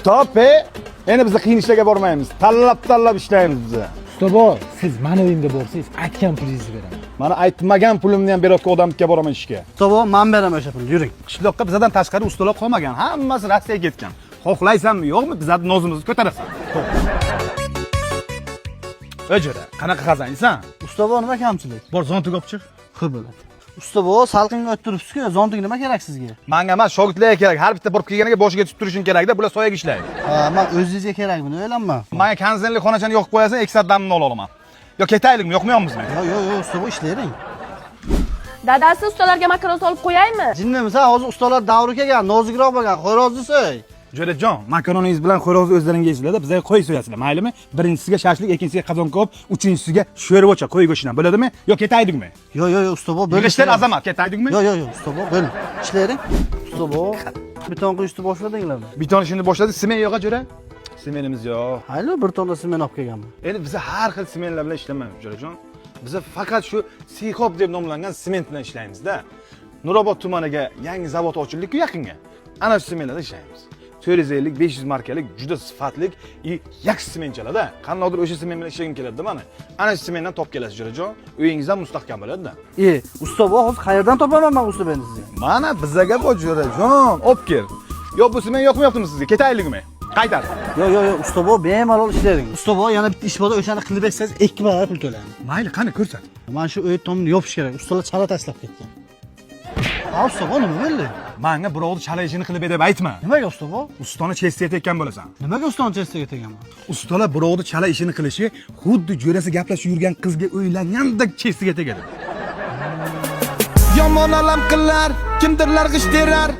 Stop, e. Endi biz qiyin ishlarga bormaymiz. Tanlab tanlab ishlaymiz biz. Usta, siz mani uyimga borsangiz, aytgan pulingizni beraman. Mana, aytmagan pulimni ham berayotgan odamga boraman ishga. Usta, man beraman o'sha pulni, yuring. Qishloqqa bizdan tashqari ustalar qolmagan. Hammasi Rossiyaga ketgan. Xohlaysanmi, yo'qmi, bizlarni nozimizni ko'tarasan. Ey jo'ra, qanaqa xazansan? Usta, nima kamchilik? Bor, зонтик olib chiq. Xo'p, bo'ladi. Usta, salqinga o'tiribsiz-ku, зонтик nima kerak sizga? Manga emas, shogirdlarga kerak. Har bitta borib kelganiga boshiga tutib turishing kerakda, bular soyaga ishlaydi. Ha, man o'zingizga kerakmini o'ylanma. Manga konsertli xonachani yoqib qo'yasan, 2 soat damni ola olaman. Yo ketaylikmi, yoqmayapmizmi? Yo'q, yo'q, yo'q, usta, ishlayvering. Dadasi, ustalarga makaron solib qo'yaymi? Jinnimisan, hozir ustalar davri kelgan, nozikroq bo'lgan, xo'rozni so'y. Jo'rajon, makaroningiz bilan xo'rozni o'zlaringga yeysizlar-da, bizga qo'y so'yasizlar, maylimi? Birinchisiga shashlik, ikkinchisiga qozon kabob, uchinchisiga sho'rvacha qo'y go'shtidan bo'ladimi? Yo ketaylikmi? Yo'q, yo'q, yo'q, usta, bo'ldi. Yig'ishtir, Azamat, ketaylikmi? Yo'q, yo'q, yo'q, usta, bo'ldi. Ishlayvering. Usta, beton quyishni boshladinglarmi? Beton ishini boshladik, sement yo'q, jo'ra. Sementimiz yo'q. Hayli, bir tonna sement olib kelganman. Endi biz har xil sementlar bilan ishlamaymiz, Jo'rajon. Biz faqat shu Sixop deb nomlangan sement bilan ishlaymizda. Nurobod tumaniga yangi zavod ochildi-ku yaqinga. Ana shu sementlarda ishlaymiz. 450 500 markalik juda sifatli и yaxshi sementchalarda. Qandaydir o'sha sement bilan ishlagim keladi mana. Ana shu sementdan topib kelasiz, Jo'rajon. Uyingiz ham mustahkam bo'ladi-da. E, usta, hozir qayerdan topaman man usta endi sizga? Mana bizaga bu, Jo'rajon, olib kel. Yo bu sement yoqmayaptimi sizga? Ketaylikmi? Qaytar. Yo'q, yo'q, yo'q, usta, bemalol ishlayvering. Usta, yana bitta ish bor, o'shani qilib bersangiz 2 barobar pul to'layman. Mayli, qani ko'rsat. Mana shu uy tomini yopish kerak. Ustalar chala tashlab ketgan. Ha, usta, nima bo'ldi? Manga birovni chala ishini qilib ber deb aytma. Nimaga, usta? Ustani chestiga tekkan bo'lasan. Nimaga ustani chestiga tegaman? Ustalar birovni chala ishini qilishi xuddi jo'rasi gaplashib yurgan qizga uylangandek chestiga tegadi. Yomon alam qilar, kimdirlar g'isht terar.